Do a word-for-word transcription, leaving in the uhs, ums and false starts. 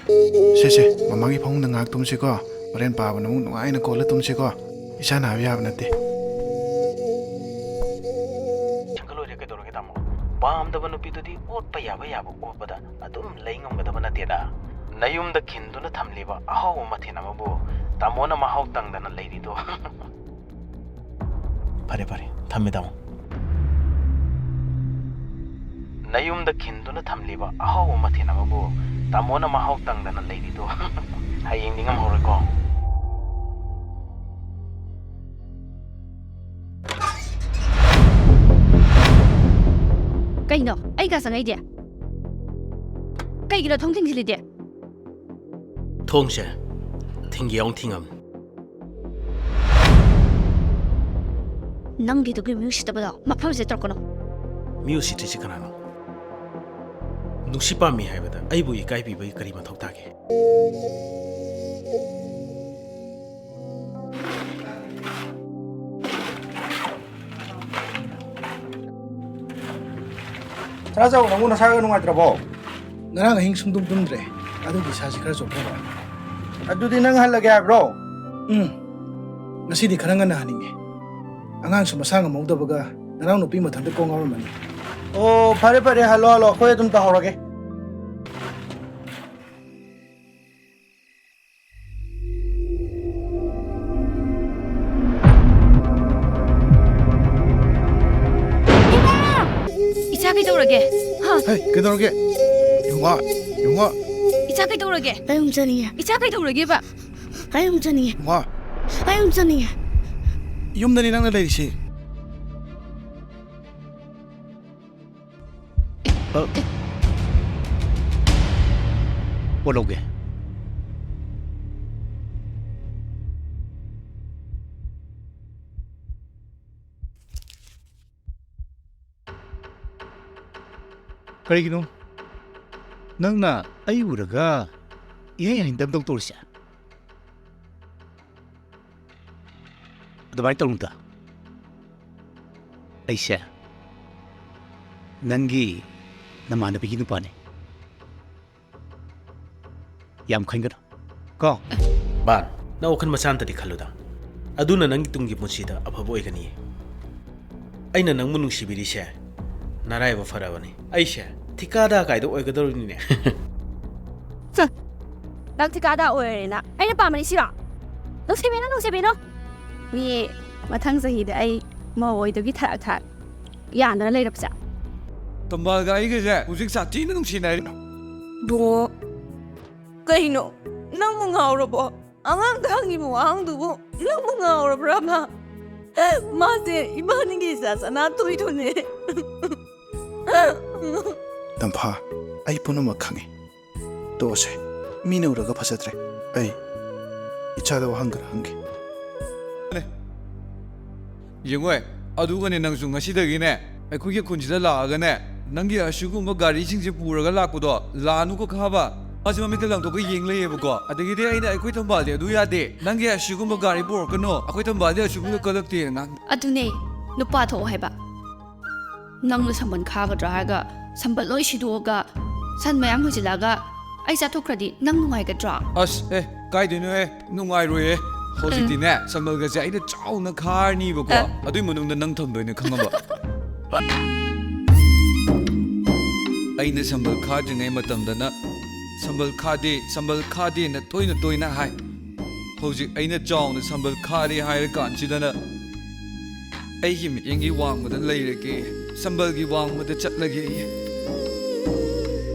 ꯁꯦ, ꯁꯦ, ꯃꯃꯥꯒꯤ ꯐꯃꯨꯡꯗ ꯉꯥꯏꯍꯥꯛ ꯇꯨꯝꯁꯤꯀꯣ꯫ ꯍꯣꯔꯦꯟ ꯄꯥꯕꯅ ꯑꯃꯨꯛ ꯅꯨꯡꯉꯥꯏꯅ ꯀꯣꯜꯂ ꯇꯨꯝꯁꯤꯀꯣ꯫ ꯏꯁꯥ ꯅꯥꯕ ꯌꯥꯕ ꯅꯠꯇꯦ꯫ ꯁꯪꯒ ꯂꯣꯏꯔꯦ ꯀꯩꯗꯧꯔꯒꯦ, ꯇꯥꯃꯣ? ꯄꯥꯝꯗꯕ ꯅꯨꯄꯤꯗꯨꯗꯤ ꯑꯣꯠꯄ ꯌꯥꯕ ꯌꯥꯕ ꯑꯣꯠꯄꯗ ꯑꯗꯨꯝ ꯂꯩ ꯉꯝꯒꯗꯕ ꯅꯠꯇꯦꯗ꯫ ꯅꯌꯨꯝꯗ ꯈꯤꯟꯗꯨꯅ ꯊꯝꯂꯤꯕ ꯑꯍꯥꯎꯕ ꯃꯊꯦꯜ ꯑꯃꯕꯨ ꯇꯥꯃꯣꯅ ꯃꯍꯥꯎ ꯇꯪꯗꯅ ꯂꯩꯔꯤꯗꯣ꯫ ꯐꯔꯦ, ꯐꯔꯦ, ꯊꯝꯃꯦ, ꯇꯥꯃꯣ꯫ ꯅꯌꯨꯝꯗ ꯈꯤꯟꯗꯨꯅ ꯊꯝꯂꯤꯕ ꯑꯍꯥꯎꯕ ꯃꯊꯦꯜ ꯑꯃꯕꯨ ꯇꯥꯃꯣꯅ ꯃꯍꯥꯎ ꯇꯪꯗꯅ ꯂꯩꯔꯤꯗꯣ꯫ ꯍꯌꯦꯡꯗꯤ ꯉꯝꯍꯧꯔꯣꯏꯀꯣ꯫ ꯀꯩꯅꯣ? ꯑꯩ ꯀꯥ ꯆꯪꯉꯛꯏꯗꯤ? ꯀꯩꯒꯤꯅꯣ ꯊꯣꯡ ꯊꯤꯡꯖꯤꯜꯂꯤꯗꯤ? ꯊꯣꯡꯁꯦ ꯊꯤꯡꯒꯦ ꯌꯥꯎꯅ ꯊꯤꯡꯉꯝ꯫ ꯅꯪꯒꯤꯗꯨꯒꯤ ꯃꯤ ꯎꯁꯤꯠꯇꯕꯗꯣ ꯃꯐꯝꯁꯦ ꯇꯧꯔꯛꯀꯅꯨ꯫ ꯃꯤ ꯎꯁꯤꯠꯇ꯭ꯔꯤꯁꯤ ꯀꯅꯥꯅꯣ? ꯅꯨꯡꯁꯤ ꯄꯥꯝꯃꯤ ꯍꯥꯏꯕꯗ ꯑꯩꯕꯨ ꯏꯀꯥꯏ ꯄꯤꯕꯒꯤ ꯀꯔꯤ ꯃꯊꯧ ꯇꯥꯒꯦ? ꯁꯅꯥꯖꯥꯎ, ꯅꯪꯕꯨ ꯅꯁꯥꯒ ꯅꯨꯡꯉꯥꯏꯇ꯭ꯔꯕꯣ? ꯉꯔꯥꯡ ꯑꯍꯤꯡ ꯁꯨꯡꯇꯨꯝ ꯇꯨꯝꯗ꯭ꯔꯦ, ꯑꯗꯨꯒꯤ ꯏꯁꯥꯁꯤ ꯈꯔ ꯆꯣꯛꯊꯕ꯫ ꯑꯗꯨꯗꯤ ꯅꯪ ꯍꯜꯂꯒꯦ ꯍꯥꯏꯕ꯭ꯔꯣ? ꯎꯝ, ꯉꯁꯤꯗꯤ ꯈꯔ ꯉꯟꯅ ꯍꯟꯅꯤꯡꯉꯦ꯫ ꯑꯉꯥꯡꯁꯨ ꯃꯁꯥ ꯉꯝꯍꯧꯗꯕꯒ ꯅꯅꯥꯎ ꯅꯨꯄꯤ ꯃꯊꯟꯇ ꯀꯣꯛ ꯉꯥꯎꯔꯝꯃꯅꯤ꯫ ꯑꯣ, ꯐꯔꯦ ꯐꯔꯦ, ꯍꯜꯂꯣ ꯍꯜꯂꯣ, ꯑꯩꯈꯣꯏ ꯑꯗꯨꯝ ꯇꯧꯍꯧꯔꯒꯦ꯫ ꯏꯆꯥ ꯀꯩꯗꯧꯔꯒꯦ? ꯍꯥ? ꯍꯦ, ꯀꯩꯗꯧꯔꯒꯦ? ꯌꯨꯝꯉꯥ, ꯌꯨꯝꯉꯥ꯫ ꯏꯆꯥ ꯀꯩꯗꯧꯔꯒꯦ? ꯑꯩ ꯌꯨꯝ ꯆꯠꯅꯤꯡꯉꯦ꯫ ꯏꯆꯥ ꯀꯩꯗꯧꯔꯒꯦꯕ? ꯑꯩ ꯌꯨꯝ ꯆꯠꯅꯤꯡꯉꯦ꯫ ꯌꯨꯝꯉꯥ꯫ ꯑꯩ ꯌꯨꯝ ꯆꯠꯅꯤꯡꯉꯦ꯫ ꯌꯨꯝꯗꯅꯤ ꯅꯪꯅ ꯂꯩꯔꯤꯁꯤ꯫ ꯑ, ꯄꯣꯠ ꯂꯧꯒꯦ꯫ ꯀꯔꯤꯒꯤꯅꯣ ꯅꯪꯅ ꯑꯩ ꯎꯔꯒ ꯏꯍꯩ ꯍꯩꯅꯗꯕꯗꯧ ꯇꯧꯔꯤꯁꯦ? ꯑꯗꯨꯃꯥꯏꯅ ꯇꯧꯅꯨꯗ꯫ ꯑꯩꯁꯦ ꯅꯪꯒꯤ ꯅꯃꯥꯟꯅꯕꯤꯒꯤ ꯅꯨꯄꯥꯅꯦ꯫ ꯌꯥꯝ ꯈꯟꯒꯅꯨ ꯀꯣ꯫ ꯕꯥꯟ, ꯅꯪ ꯋꯥꯈꯜ ꯃꯆꯥ ꯑꯝꯇꯗꯤ ꯈꯜꯂꯨꯗ꯫ ꯑꯗꯨꯅ ꯅꯪꯒꯤ ꯇꯨꯡꯒꯤ ꯄꯨꯟꯁꯤꯗ ꯑꯐꯕ ꯑꯣꯏꯒꯅꯤ꯫ ꯑꯩꯅ ꯅꯪꯕꯨ ꯅꯨꯡꯁꯤꯕꯤꯔꯤꯁꯦ ꯅꯔꯥꯏꯕꯛ ꯐꯔꯕꯅꯤ꯫ ꯑꯩꯁꯦ ꯊꯤꯀꯥꯗꯥ ꯀꯥꯏꯗꯣ ꯑꯣꯏꯒꯗꯧꯔꯤꯅꯤꯅꯦ꯫ ꯅꯪ ꯊꯤꯀꯥꯗꯥ ꯑꯣꯏꯔꯦꯅ ꯑꯩꯅ ꯄꯥꯝꯕꯅꯤ ꯁꯤꯔꯣ? ꯅꯨꯡꯁꯤꯕꯤꯅꯨ, ꯅꯨꯡꯁꯤꯕꯤꯅꯨ꯫ ꯃꯤ ꯃꯊꯪ ꯆꯍꯤꯗ ꯑꯩ ꯃꯧ ꯑꯣꯏꯗꯨꯒꯤ ꯊꯔꯛ ꯊꯔꯛ ꯌꯥꯟꯗꯅ ꯂꯩꯔꯕꯁꯦ꯫ ꯊꯝꯕꯥꯜꯒ ꯑꯩꯒꯁꯦ ꯍꯧꯖꯤꯛ ꯁꯥꯊꯤꯅ ꯅꯨꯡꯁꯤꯅꯔꯤ꯫ ꯕꯨꯡꯉꯣ, ꯀꯩꯅꯣ? ꯅꯪꯕꯨ ꯉꯥꯎꯔꯕꯣ? ꯑꯉꯥꯡꯗ ꯍꯪꯉꯤꯕ ꯋꯥꯍꯪꯗꯨꯕꯨ ꯅꯪꯕꯨ ꯉꯥꯎꯔꯕ꯭ꯔꯕ? ꯃꯥꯁꯦ ꯏꯕꯥꯅꯤꯒꯤ ꯏꯆꯥ ꯁꯅꯥ ꯊꯣꯏꯗꯨꯅꯦ꯫ ꯇꯝꯐꯥ, ꯑꯩ ꯄꯨꯝꯅꯃꯛ ꯈꯪꯉꯤ꯫ ꯇꯣꯛꯑꯁꯦ꯫ ꯃꯤꯅ ꯎꯔꯒ ꯐꯖꯗ꯭ꯔꯦ꯫ ꯑꯩ ꯏꯆꯥꯗ ꯋꯥꯍꯪ ꯈꯔ ꯍꯪꯒꯦ꯫ ꯌꯦꯡꯉꯣꯏ, ꯑꯗꯨꯒꯅꯦ, ꯅꯪꯁꯨ ꯉꯁꯤꯗꯒꯤꯅꯦ ꯑꯩꯈꯣꯏꯒꯤ ꯈꯨꯟꯁꯤꯗ ꯂꯥꯛꯑꯒꯅꯦ, ꯅꯪꯒꯤ ꯑꯁꯤꯒꯨꯝꯕ ꯒꯥꯔꯤꯁꯤꯡꯁꯦ ꯄꯨꯔꯒ ꯂꯥꯛꯄꯗꯣ ꯂꯥꯛꯑꯅꯨꯀꯣ, ꯈꯪꯉꯕ? ꯃꯥꯁꯦ ꯃꯃꯤꯠꯇ ꯂꯪꯊꯣꯛꯑꯒ ꯌꯦꯡ ꯂꯩꯌꯦꯕꯀꯣ꯫ ꯑꯗꯒꯤꯗꯤ ꯑꯩꯅ, "ꯑꯩꯈꯣꯏ ꯊꯝꯕꯥꯜꯗꯤ ꯑꯗꯨ ꯌꯥꯗꯦ, ꯅꯪꯒꯤ ꯑꯁꯤꯒꯨꯝꯕ ꯒꯥꯔꯤ ꯄꯨꯔꯛꯀꯅꯨ, ꯑꯩꯈꯣꯏ ꯊꯝꯕꯥꯜꯗꯤ ꯑꯁꯤꯒꯨꯝꯕꯗ ꯀꯜꯂꯛꯇꯦꯅ" ꯉꯥꯡ ꯑꯗꯨꯅꯦ, ꯅꯨꯄꯥ ꯊꯣꯛꯑꯣ ꯍꯥꯏꯕ꯫ ꯅꯪꯅ ꯁꯝꯕꯜ ꯈꯥꯒꯗ꯭ꯔꯥ ꯍꯥꯏꯔꯒ ꯁꯝꯕꯜ ꯂꯣꯏ ꯁꯤꯗꯣꯛꯑꯒ ꯁꯟ ꯃꯌꯥꯝ ꯍꯣꯏꯖꯤꯜꯂꯛꯑꯒ ꯑꯩ ꯆꯥꯊꯣꯛꯈ꯭ꯔꯗꯤ ꯅꯪ ꯅꯨꯡꯉꯥꯏꯒꯗ꯭ꯔꯣ? ꯑꯁ, ꯑꯦ, ꯀꯥꯏꯗꯣꯏꯅꯣꯍꯦ? ꯅꯨꯡꯉꯥꯏꯔꯣꯏꯍꯦ꯫ ꯍꯧꯖꯤꯛꯇꯤꯅꯦ, ꯁꯝꯕꯜꯒꯁꯦ ꯑꯩꯅ ꯆꯥꯎꯅ ꯈꯥꯔꯅꯤꯕꯀꯣ꯫ ꯑꯗꯨꯏ ꯃꯅꯨꯡꯗ ꯅꯪ ꯊꯝꯗꯣꯏꯅꯦ, ꯈꯪꯉꯕ? ꯑꯩꯅ ꯁꯝꯕꯜ ꯈꯥꯗ꯭ꯔꯤꯉꯩ ꯃꯇꯝꯗꯅ "ꯁꯝꯕꯜ ꯈꯥꯗꯦ, ꯁꯝꯕꯜ ꯈꯥꯗꯦꯅ" ꯇꯣꯏꯅ ꯇꯣꯏꯅ ꯍꯥꯏ꯫ ꯍꯧꯖꯤꯛ ꯑꯩꯅ ꯆꯥꯎꯅ "ꯁꯝꯕꯜ ꯈꯥꯔꯦ" ꯍꯥꯏꯔ ꯀꯥꯟꯁꯤꯗꯅ "ꯑꯩꯒꯤ ꯃꯤꯠꯌꯦꯡꯒꯤ ꯋꯥꯡꯃꯗ ꯂꯩꯔꯒꯦ, ꯁꯝꯕꯜꯒꯤ ꯋꯥꯡꯃꯗ ꯆꯠꯂꯒꯦ"꯫